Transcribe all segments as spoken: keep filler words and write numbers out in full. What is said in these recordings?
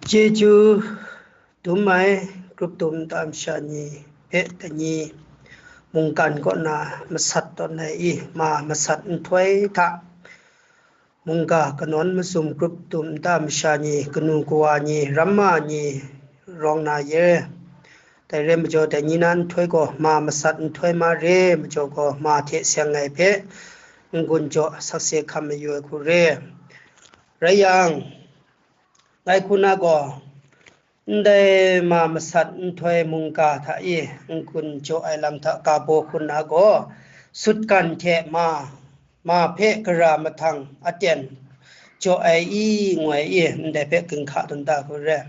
Chyeju dum ai grup dum nta masha ni hpe dai ni mungkan kaw na masat tawn ai i, ma masat nhtoi hta mungga kanawn mazum grup dum nta masha ni, kanu kawa ni, ramma ni rawng na ye. Dai re majaw, dai ni na nhtoi gaw ma masat nhtoi ma re majaw gaw, ma hte seng ai hpe n-gun jaw sakse hkam mayu ai hku re. Rai yang, ngai hku na gaw, ndai ma masat nhtoi mungga hta e n-gun jaw ai lam hta ga baw hku na gaw, sutgan hte ma, ma hpe gara mahtang aten jaw ai i, ngu ai i, ndai hpe ginhka tawn da hku re.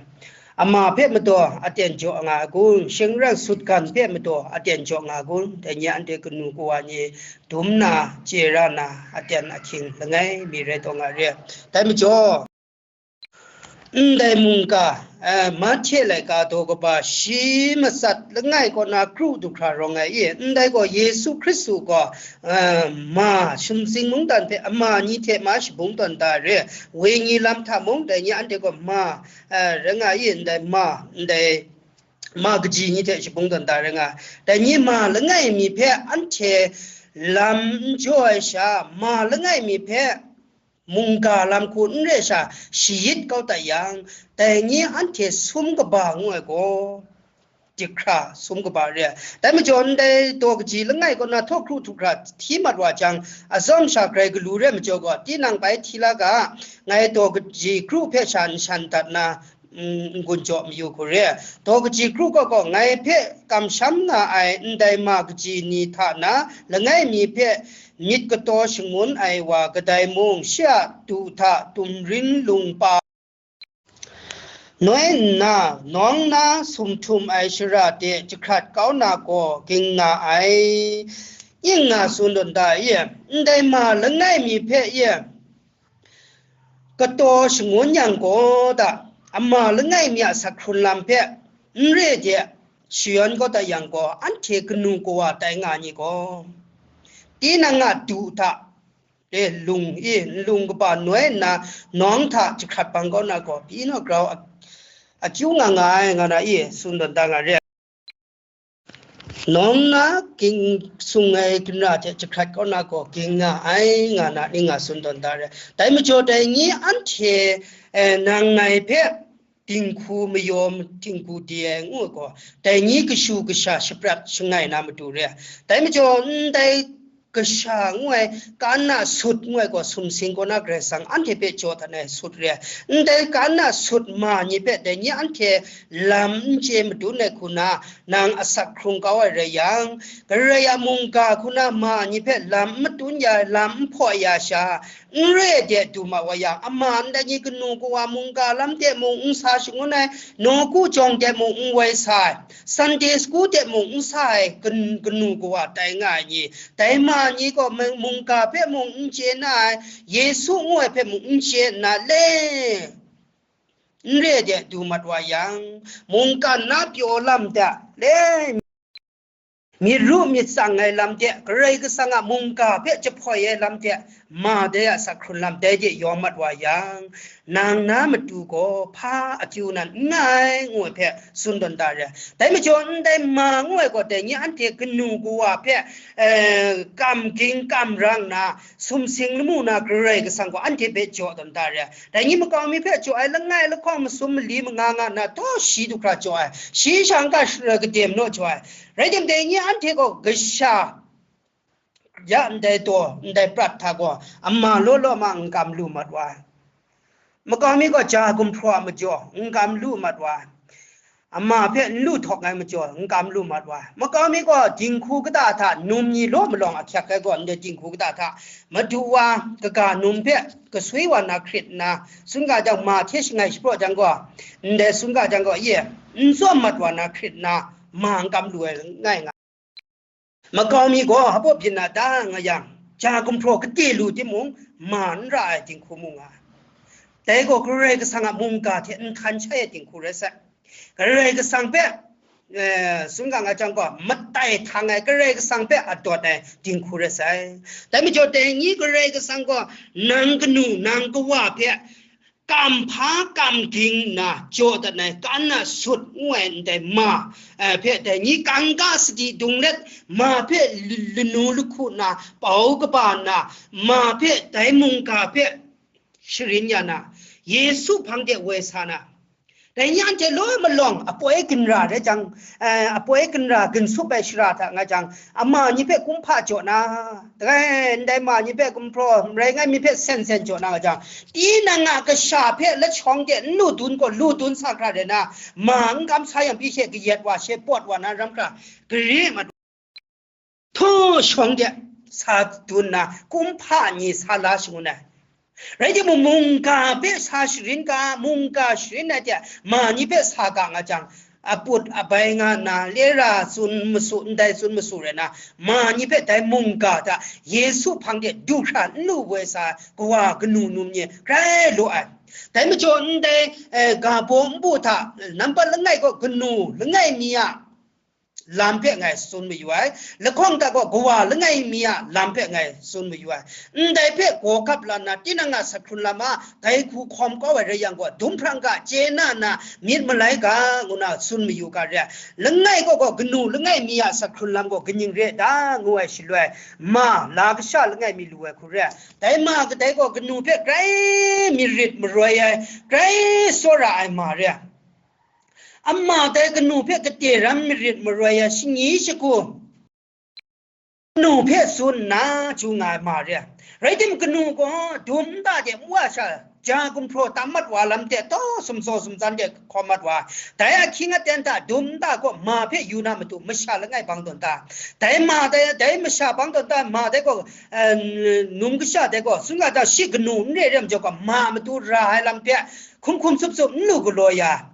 Ama hpe madaw aten jaw nga ai kun, shing rai sutgan hpe madaw aten jaw nga ai kun, dai ni anhte kanu kawa ni dum na, chye ra na, aten ahkying langai mi rai taw nga re. Dai majaw, ndai mungga, eh, Mahte laika daw kaba shi matsat langai kaw na kru du hkra rawng ai i, ndai gaw Yesu Hkristu gaw, eh, ma sumsing mungdan hpe ama ni hte ma shabung tawn da re, wenyi lam hta mung dai ni anhte gaw ma, eh, rai nga i, ndai ma, ndai ma kaji ni hte shabung tawn da rai nga, dai ni ma langai mi hpe anhte lam n jaw ai sha, ma langai mi hpe mungga lam hku n re sha shayit kau dat yang, dai ni anhte sum kaba ngu ai gaw, dik hkra sum kaba re ai. Dai majaw, ndai daw kaji langai kaw na htaw hkru htup hkra hti mat wa jang, azawng sha grai galu re ai majaw gaw, tinang bai hti la ga, ngai daw kaji kru hpe sha n shan dat na, n-gun jaw mayu hku re. Daw kaji kru gaw gaw, ngai hpe kamsham nga ai ndai ma kaji ni hta na, langai mi hpe myit kataw shangun ai wa kadai mung, shi a du hta tumrin lung pa, noi nna nawng na sumhtum ai shara de jahkrat kau na gaw ging nga ai, ing nga tsun tawn da i? Ndai ma langai mi hpe i kataw shangun yang gaw da, ama langai mi a sak hkrun lam hpe n re de shayawn kau dat yang gaw, anhte kanu kawa tai nga ni gaw, tinang a du hta, e, lung i, nlung kaba noi nna nawng hta jahkrat bang kau na gaw, pyi naw grau a, akyu nga nga ai, nga na i, tsun tawn da nga re. Nawng na ging sung ai ginra hte jahkrat kau na gaw, ging nga ai, nga na ning nga tsun tawn da re. Dai majaw, dai ni anhte, eh, nang ngai hpe dinghku mayaw, dinghku de ai ngu ai gaw, dai ni kashu kasha shaprat shangai na matu re. Dai majaw, ndai kasha ngu ai, kan na sut ngu ai gaw, sumsing kaw na Karai Kasang anhte hpe jaw dat ai sut re. Ndai kan na sut ma ni hpe dai ni anhte lam n chye madun ai hku na, nang asak hkrung kau ai rai yang, Karai a mungga hku na ma ni hpe lam n matun ya, lam n hpaw ya sha, n re de du mat wa yang, ama ndai ni kanu kawa mungga lam de mung n sa shangun ai, nawku jawng de mung n woi sa ai, Sunday school de mung n sa ai, kan-, kanu kawa tai nga ai ni, dai ma ni gaw mung-, mungga hpe mung n chye na ai, Yesu ngu ai hpe mung n chye nna, le n re de du mat wa yang, mungkan na pyaw lam de, le myit ru myit tsang ai lam de, Karai Kasang a mungga hpe jahpoi ai lam de, ma dai a sak hkrun lam dai de yawng mat wa yang, nang na matu gaw hpa akyu nan n nga ai, ngu ai hpe tsun tawn da re. Dai majaw, ndai ma ngu ai gaw, dai ni anhte kanu kawa hpe, eh, kam ging kam rang na, sumsing lamu na Karai Kasang gaw anhte hpe jaw tawn da re. Dai ni makau mi hpe jaw ai langai lahkawng masum mali manga nga na taw shi du hkra jaw ai, shi sha n-ga shara kadem naw jaw ai. Rai tim, dai ni anhte gaw kasha ya ndai daw, ndai prat hta gaw, ama law law ma n kam lu mat wa ai. Makau mi gaw ja gumhpraw a majaw n kam lu mat wa ai. Ama hpe n lu htawk ai majaw n kam lu mat wa ai. Makau mi gaw dinghku kata hta num ni law malawng ahkyak ai gaw, ndai dinghku kata hta madu wa kaga num hpe kaswi wa na hkrit nna, sun ga jang, ma hte shangai shapraw jang gaw, ndai sun ga jang gaw, ye, n tsawm mat wa na hkrit nna, ma n kam lu ai langai nga. Makau mi gaw hpaw byin na da nga yang, ja gumhpraw kade lu timung, ma n ra ai dinghku mu nga ai. Dai gaw Karai Kasang a mungga hte n htan shai ai dinghku rai sai. Karai Kasang hpe, eh, tsun ga nga jang gaw, matai htang ai, Karai Kasang hpe adawt ai dinghku rai sai. Dai majaw, dai ni Karai Kasang gaw nang kanu, nang kawa hpe kam hpa kam ging nna jaw dat ai kan a sut ngu ai ndai ma, eh, hpe dai ni kangka sadi dung let ma hpe l-, lanu lahku nna pau kaba nna ma hpe dai mungga hpe sharin ya na, Yesu hpang de woi sa na, dai ni anhte law malawng apoi ginra rai jang, eh, apoi ginra ginsup ai shara hta nga jang, ama ni hpe kumhpa jaw na, dai ndai ma ni hpe gumhpraw, marai ngai mi hpe sen sen jaw na nga jang, tinang a kasha hpe lashawng de n lu dun gaw, lu dun sa hkra rai na, ma n kam sa yang, pyi she kayat wa, she pawt wa na ram hkra, gare mat htaw shawng de sa dun na, kumhpa ni sa la shangun ai. Rai timung, mungga hpe sa sharin ga, mungga sharin ai hte ma ni hpe sa ga nga jang, aput abai nga nna, lera tsun masu, ndai tsun masu rai na, ma ni hpe dai mungga hta Yesu hpang de du hkra n lu woi sa kawa kanu num ni grai lu ai. Dai majaw ndai, eh, ga baw npu hta nampat langai gaw kanu langai mi a lam hpe ngai tsun mayu ai, lahkawng hta gaw kawa langai mi a lam hpe ngai tsun mayu ai. Ndai hpe gaw kap la nna, tinang a sa hkrun lam a dai hku hkawm kau ai rai yang gaw, dum hprang ga chye na nna myit malai ga, ngu na tsun mayu ga re ai. Langai gaw gaw kanu langai mi a sa hkrun lam gaw kaning re ai ta, ngu ai shaloi, ma la kasha langai mi lu ai hku re ai. Dai ma kadai gaw kanu hpe grai marit maroi ai, grai tsawra ai ma re ai. Ama dai kanu hpe kade ram marit maroi ai shani shagu, kanu hpe tsun nna chyu nga ai ma re ai. Rai tim, kanu gaw dum nta de nwa sha ja gumhpraw tam mat wa lam de taw sumsaw sumtsan de hkawm mat wa, dai ahkying aten hta dum nta gaw ma hpe yu na matu masha langai bang tawn ta, dai ma dai, dai masha bang tawn ta, ma dai gaw, eh, num kasha dai gaw, tsun ga ta, shi kanu n re re majaw gaw, ma matu ra ai lam hpe hkum hkum sup sup n lu galaw ya.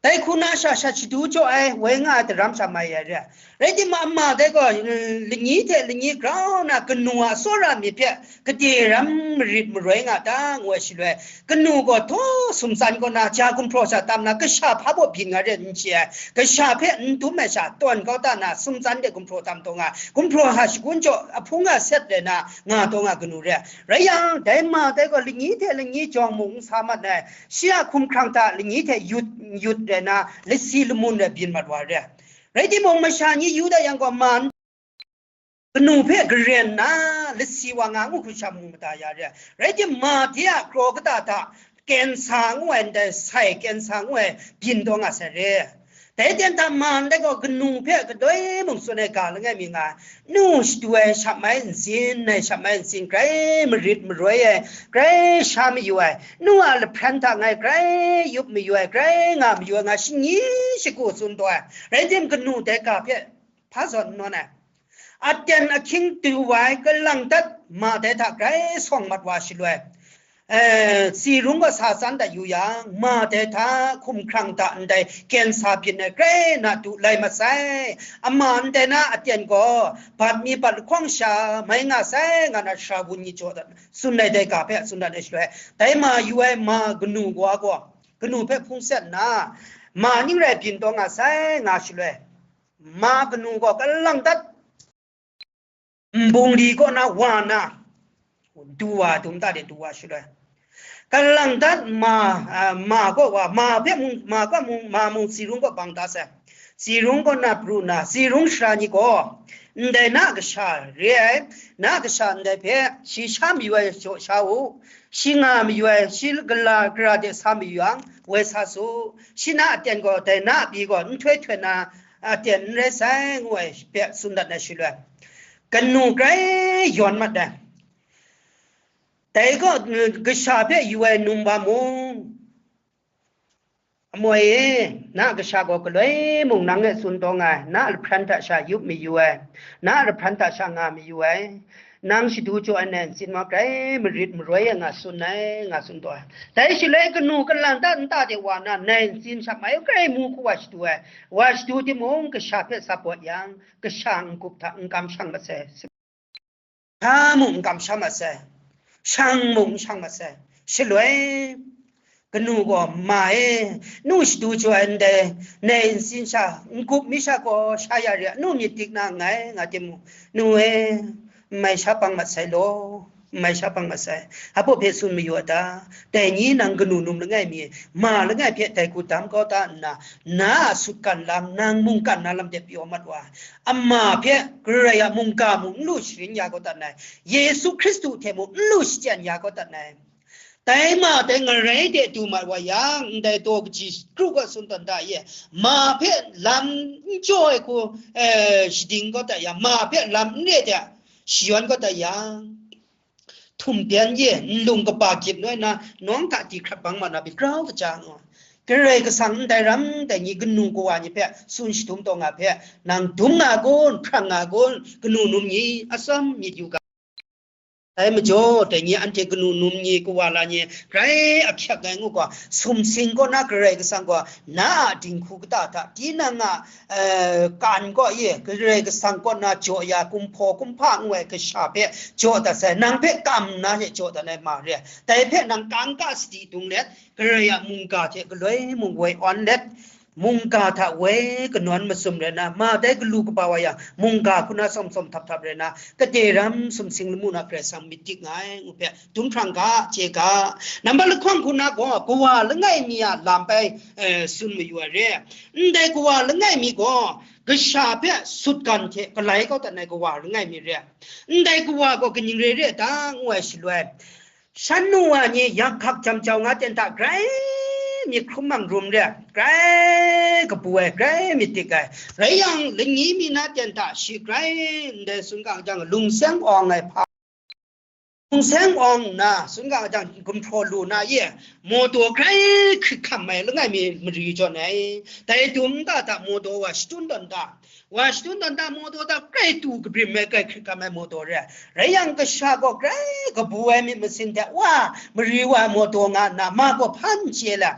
Dai hku na sha shat shadu jaw ai, woi nga ai daram sha mai ai re ai. Rai timung, ama dai gaw, mm, lani hte lani grau na kanu a tsawra myit hpe kade ram marit maroi nga ta, ngu ai shaloi, kanu gaw htaw sumtsan kaw na ja gumhpraw sha tam na, kasha hpa baw byin nga re n chye ai, kasha hpe n dum ai sha tawn kau ta na, sumtsan de gumhpraw tam taw nga, gumhpraw hta shagun jaw ahpung a set rai na nga taw nga kanu re ai. Rai yang, dai ma dai gaw lani hte lani jawng mung n sa mat ai, shi a hkumhkrang hta lani hte yut, yut rai na, lasi lamun rai byin mat wa re ai. Rai timung, masha ni yu dat yang gaw, ma kanu hpe garen nna, lasi wa nga ngu hkru sha mu mada ya re ai. Rai timung, ma de a kraw kata hta, kensa ngu ai ndai sai, kensa ngu ai byin taw nga sai re ai. Dai ten hta ma ndai gaw kanu hpe kadoi mung tsun ai ga langai mi nga ai. Nu shadu ai shap mai ntsin, nai shap mai ntsin, grai marit maroi ai, grai sha mayu ai, nu a lahpran hta ngai grai yup mayu ai, grai nga mayu ai, nga shani shagu tsun taw ai. Rai tim, kanu dai ga hpe hpa zawn n nawn ai. Aten ahkying du wa ai, kalang dat ma dai hta grai sawng mat wa shaloi, eh, tsi rung gaw sa tsan dat yu yang, ma dai hta hkumhkrang hta ndai kensa byin ai grai na du lai mat sai. Ama ndai na aten gaw bat mi bat lahkawng sha mai nga sai, nga na sara wun ni jaw dat, tsun ai dai ga hpe tsun dat ai shaloi, dai ma yu ai ma kanu wa gaw, kanu hpe hpung set nna, ma ning rai byin taw nga sai, nga shaloi, ma kanu gaw kalang dat nbung li kaw na wa na, du wa, dum ta de du wa shaloi, kalang dat ma, a, ma kaw wa, ma hpe mung, ma kaw mung, ma mung tsi rung kaw bang da sai. Tsi rung kaw na pru na, tsi rung sara ni gaw, ndai na kasha re ai, na kasha ndai hpe shi sha mayu ai jaw sha u, shi nga mayu ai, shi gala gara de sa mayu yang, woi sa su, shi na aten gaw, dai na pyi gaw, nhtoi htoi na aten n rai sai, ngu ai hpe tsun dat na shaloi, kanu grai yawn mat ai. Dai gaw, mm, kasha hpe yu ai num wa mung, amoi e, na kasha gaw galoi mung nang e tsun taw nga ai, na lahpran hta sha yup mayu ai, na lahpran hta sha nga mayu ai, nang shadu jaw ai nai ntsin wa grai marit maroi e nga tsun ai, nga tsun taw ai. Dai shaloi kanu kalang dat nta de wa na, nai ntsin sha mai grai mu hku wa shadu ai, wa shadu timung, kasha hpe sa pawt yang, kasha n-gup hta n kamshang masai. Hpa mung n kamsham masai, shang mung n shang masai. Shaloi, kanu gaw, ma e, nu shadu jaw ai ndai, nai ntsin sha, n-gup mi sha gaw sha ya re, nu myit dik na nngai, nga timung, nu e, n mai sha pang mat sai law. mai sha pang masai. Hpa hpe tsun mayu a ta? Dai ni nang kanu num langai mi, ma langai hpe dai hku dam kau ta nna, na a sutgan lam, nang mungkan na lam de pyaw mat wa ai. Ama hpe Karai a mungga mung n lu sharin ya kau dat nai, Yesu Hkristu hte mung n lu shachyen ya kau dat nai. Dai ma dai ngarai de du mat wa yang, ndai daw kaji kru ga sun tawn da ye, ma hpe lam n jaw ai hku, eh, shading kau dat yang, ma hpe lam n re de shayawn kau dat yang, htum byan ye, nlung kaba gyit noi na, nawng hta di hkrat bang ma na, myit grau kaja nga. Karai Kasang ndai ram dai ni kanu kawa ni hpe tsun shadum taw nga hpe, nang dum nga kun, hprang nga kun, kanu num ni atsam myit yu ga. Dai majaw, dai ni anhte kanu num ni kawa la ni grai ahkyak ai ngu gaw, sumsing kaw na Karai Kasang gaw, na a dinghku kata hta, tinang a, eh, kan kaw e, Karai Kasang kaw na jaw ya, kumhpaw kumhpa ngu ai kasha hpe jaw dat sai, nang hpe kam nna hte jaw dat ai ma re ai. Dai hpe nang kangka sadi dung let, Karai a mungga hte galoi mung woi awn let, mungga hta woi kanawn masum rai na, ma dai galu kaba wa yang, mungga hku na tsawm tsawm htap htap rai na, kade ram sumsing lamu na Karai Kasang myit dik nga ai, ngu hpe dum hprang ga, chye ga. Nambat lahkawng hku na gaw, kawa langai mi a lam bai, eh, tsun mayu ai re. Ndai kawa langai mi gaw, kasha hpe sutgan hte galai kau dat ai kawa langai mi re. Ndai kawa gaw kaning re re ta, ngu ai shaloi, shan nu wa ni yak hkak jam jau nga ten hta grai myit hkrum mang rum re, grai kabu ai, grai myit dik ai. Rai yang, lani mi na ten hta shi grai ndai sun ga jang, lungseng awng ai hpa, lungseng awng nna sun ga jang, gumhpraw lu na ye, mawdaw grai hkrit hkam ai langai mi mari jawn ai. Dai dum nta hta mawdaw wa shatun tawn ta, wa shatun tawn ta, mawdaw hta grai tu kabrim ai, grai hkrit hkam ai mawdaw re ai. Rai yang, kasha gaw grai kabu ai myit masin hte wa mari wa ai mawdaw nga nna, ma gaw hpa n chye la,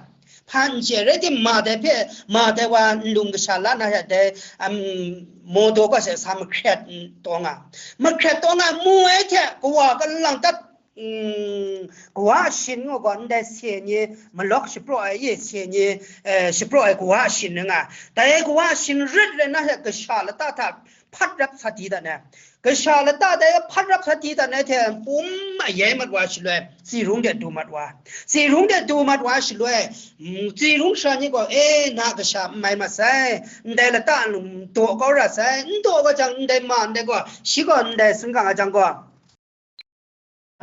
hpa n chye, rai timung, ma dai hpe, ma dai wa nlung kasha la na hte dai, um, mawdaw gaw she sa mahkret taw nga, mahkret taw nga, mu ai hte kawa kalang dat, mm, kawa shin ngu gaw, ndai se ni malawk shapraw ai, ye se ni, eh, shapraw ai kawa shin nga. Dai kawa shin rit rai na hte kasha lata hta hpat rap sa di dat ai. Kasha lata dai hpat rap sa di dat ai hte pum ayai mat wa shaloi, tsirung de du mat wa. Tsirung de du mat wa shaloi, mm, tsirung sha ni gaw, "E, na kasha n mai mat sai, ndai lata daw kau ra sai, n daw kau jang, ndai ma ndai gaw, shi gaw ndai sun ga nga jang gaw,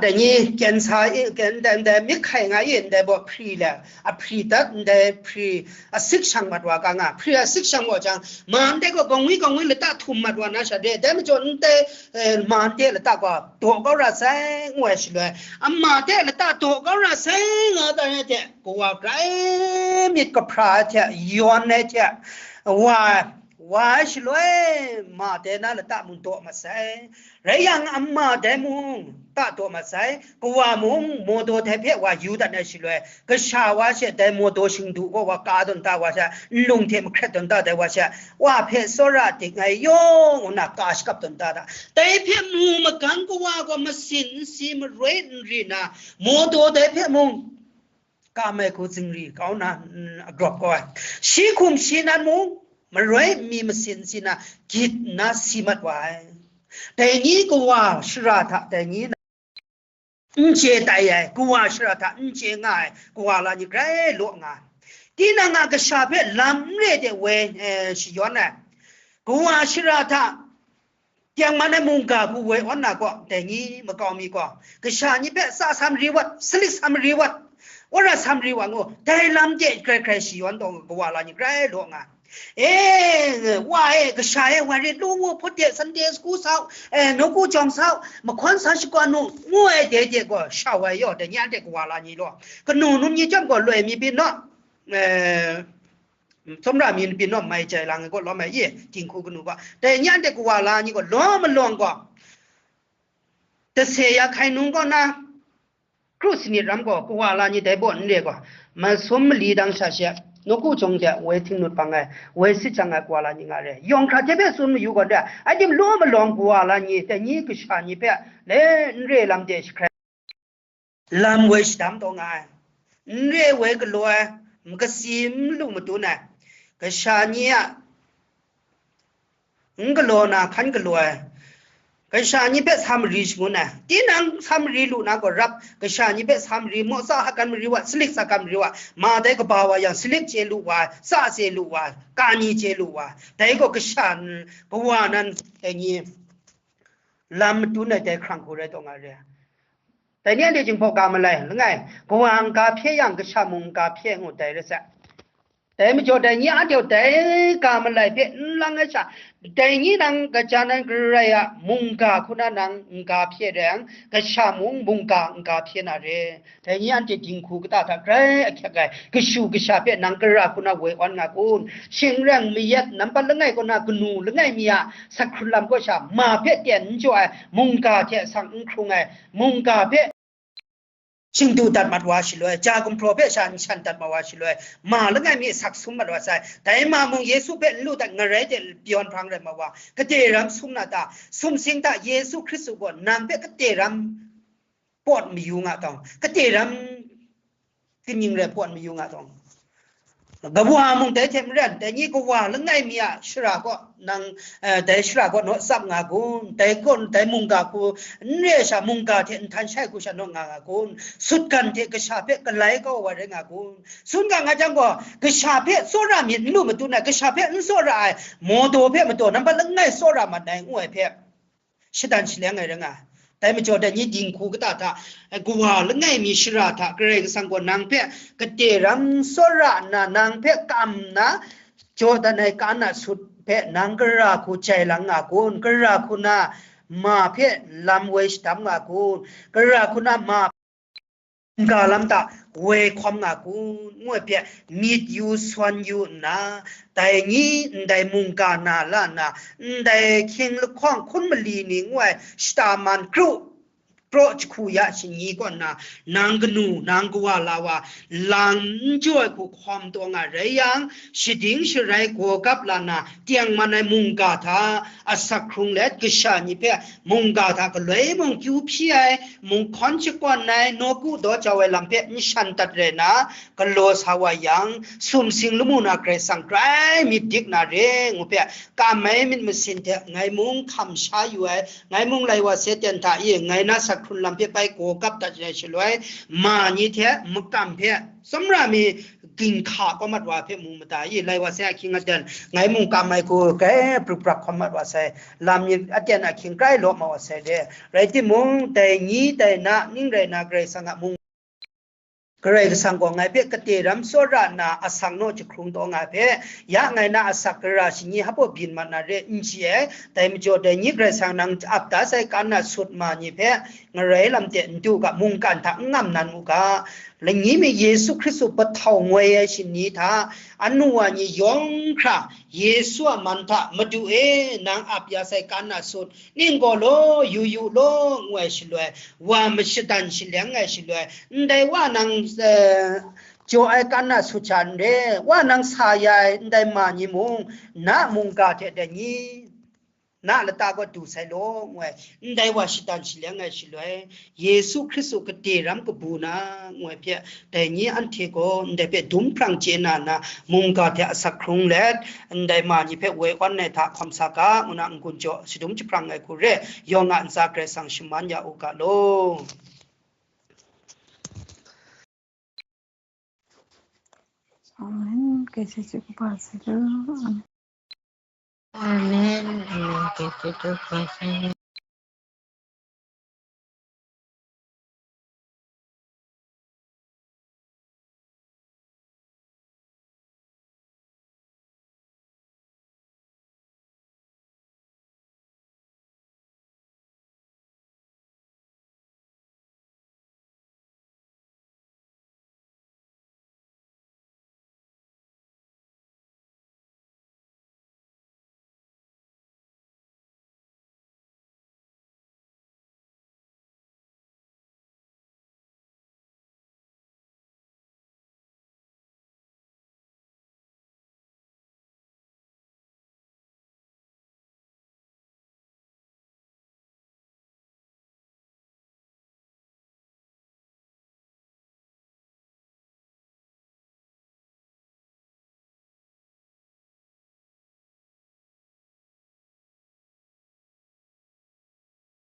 dai ni kyen sa i, kyen dai, ndai myit hkai nga i, ndai baw hpri le, a hpri dat, ndai hpri a sik shang mat wa ga nga, hpri a sik shang wa jang, ma ndai gaw gawngwi gawngwi lata htum mat wa na sha de, dai majaw ndai, eh, ma ndai lata gaw daw kau ra sai, ngu ai shaloi, ama de lata daw kau ra sai, nga dan ai hte, kawa grai myit kahpra ai hte, yawn ai hte, wa, wa ai shaloi, ma de na lata mung daw mat sai. Rai yang, ama dai mung ta daw mat sai, kawa mung mawdaw dai hpe wa yu dat ai shaloi, kasha wa she dai mawdaw shingdu gaw wa ka tawn ta wa sha, nlung hte mahkret tawn ta dai wa sha, wa hpe tsawra dik ngai yawng ngu na ka shakap tawn ta da. Dai hpe mu magan kawa gaw masin n si, maroi n ri na, mawdaw dai hpe mung kam ai hku zingri kau na, mm, agrawp kau ai. Shi hkum shi nan mung, maroi n mi masin si na, gyit nna si mat wa ai. Dai ni kawa shara hta, dai ni na n chye tai ai, kawa shara hta n chye nga ai, kawa la ni grai law nga ai. Tinang a kasha hpe lam n re de woi, eh, shayawn ai. Kawa shara hta, Tengman ai mungga hku woi awn na gaw, dai ni makau mi gaw, kasha ni hpe tsa sa mari wat, salik sa mari wat, wora sa mari wat ngu, dai lam de grai grai shayawn taw kawa la ni grai law nga. E, wa e, kasha e, wa rit lu ngu, hput de, Sunday school sau, e, nawku jawng sau, mahkawn sa shakawn nu, ngu ai dai de gaw, sha wai yaw, dai ni anhte kawa la ni law. Kanu num ni chyawm gaw, loi mi pyi naw, e, tsawmra mi n pyi naw mai jai lang ai gaw lawm ai, ye, dinghku kanu gaw, dai ni anhte kawa la ni gaw, lawm malawng gaw, tase ya hkai nung kaw na, kru sanit ram gaw, kawa la ni dai baw n re gaw, masum mali dang sha she, nawku jawng de woi htingnut bang ai, woi sit jang ai kawa la ni nga re. Yawng hkra hte hpe tsun mayu gaw, de, ai tim lawm malawng kawa la ni, dai ni kasha ni hpe, le, n re lam de jahkrai. Lam woi shadam taw nga ai, n re woi galaw ai, makasi n lu madun ai, kasha ni a n galaw na hkan galaw ai, Kasha ni hpe sa mari shangun ai. Tinang sa mari lu na gaw rap, kasha ni hpe sa mari, maw tsa hakan mari wa, salik tsa hakan mari wa, ma dai kaba wa yang, salik chye lu wa, tsa chye lu wa, kani chye lu wa. Dai gaw kasha n-, kawa nan, dai ni lam matun ai dai hkrang hku rai taw nga re. Dai ni anhte jinghpaw ga malai langai, kawa n-ga hpye yang, kasha mung n-ga hpye ngu dai rai sai. Dai majaw, dai ni anhte dai ga malai hpe n lang ai sha, dai ni nang gaja nan garai a mungga hku na nang n-ga hpye rai yang, kasha mung mungga n-ga hpye na re. Dai ni anhte dinghku kata hta grai ahkyak ai kashu kasha hpe nang gara hku na woi awn nga kun? Shing reng mayat nampat langai kaw na kanu langai mi a sak hkrun lam kaw sha, ma hpe ten n jaw ai mungga hte sang n hkrung ai mungga hpe shingdu dat mat wa shaloi, ja gumhpraw hpe sha n shan dat ma wa shaloi, ma langai mi sak sum mat wa sai. Dai ma mung Yesu hpe n lu dat ngarai de pyawn hprang rai ma wa, kade ram sum na ta? Sumsing ta Yesu Hkristu gaw nang hpe kade ram pawt mayu nga tawng, kade ram kaning rai pawt mayu nga tawng. Kawa mung dai hte maren, dai ni kawa langai mi a shara kaw nang, eh, dai shara kaw naw tsap nga kun, dai kaw, dai mungga hku n re ai sha, mungga hte nhtan shai hku sha naw nga nga kun, sutgan hte kasha hpe galai kau wa rai nga kun. Sun ga nga jang gaw, kasha hpe tsawra myit n lu matun ai, kasha hpe n tsawra ai, mawdaw hpe madaw nampat langai tsawra mat ai, ngu ai hpe, shadan shaleng ai rai nga ai. Dai majaw, dai ni dinghku kata hta, eh, kawa langai mi shara hta Karai Kasang gaw nang hpe kade ram tsawra nna, nang hpe kam nna, jaw dan ai ka na sut hpe nang gara hku jai lang nga kun? Gara hku na ma hpe lam woi shadam nga kun? Gara hku na ma mungga lam hta woi hkawm nga kun? Ngu ai hpe myit yu sawn yu nna, dai ni ndai mungga na la nna, ndai hkying lahkawng hkun mali ni ngu ai shata man kru, praw jahku ya shani kaw nna, nang kanu, nang kawa la wa, lang n jaw ai hku hkawm taw nga rai yang, shading sharai gaw gap la nna, tengman ai mungga hta asak hkrung let, kasha ni hpe mungga hta galoi mung kyu hpyi ai, mung hkawn shakawn ai, nawku daw jau ai lam hpe n shan dat rai na, galaw sa wa yang, sumsing lamu na Karai Kasang grai myit dik na re ngu hpe, kam ai myit masin hte ngai mung hkam sha yu ai, ngai mung lai wa se ten hta i, ngai na sak hkrun lam hpe bai gaw gap dat ai shaloi, ma ni hte makam hpe tsawmra mi ginhka kau mat wa hpe mu mada i, lai wa se ahkying aten, ngai mung kam ai hku grai prak prak hkawm mat wa sai, lam ni aten ahkying grai law ma wa sai de. Rai timung, dai ni dai na ning rai na Karai Kasang a mung, Karai Kasang gaw ngai hpe kade ram tsawra nna asak naw jahkrung taw nga ai hpe, ya ngai na asak gara shani hpaw byin mat na re, n chye ai. Dai majaw, dai ni Karai Kasang nang ap da sai ka na sut ma ni hpe ngarai lam de n du ga, mungkan hta n ngam nan u ga. Langi mi Yesu Hkristu pahtau ngoi ai shani hta, anu wa ni yawng hkra Yesu a man hta, Madu e, nang ap ya sai ka na sut, ning gaw law, yu yu law, ngu ai shaloi, wa mashadan shaleng ai shaloi, ndai wa nang, eh, jaw ai ka na sut sha n re, wa nang sa ya ai ndai ma ni mung, na mungga hte dai ni, na lata kaw du sai law, ngu ai, ndai wa shadan shaleng ai shaloi, Yesu Hkristu kade ram kabu na, ngu ai hpe, dai ni anhte gaw ndai hpe dum hprang chye na nna, mungga hte asak hkrung let, ndai ma ni hpe woi awn ai hta hkawm sa ga, ngu na n-gun jaw shadum jahprang ai hku re, yawng a ntsa Karai Kasang shaman ya u ga law. Amen. Kaisa chye kaba sa lu. Amen. Amen. Kaisa chye kaba sa lu.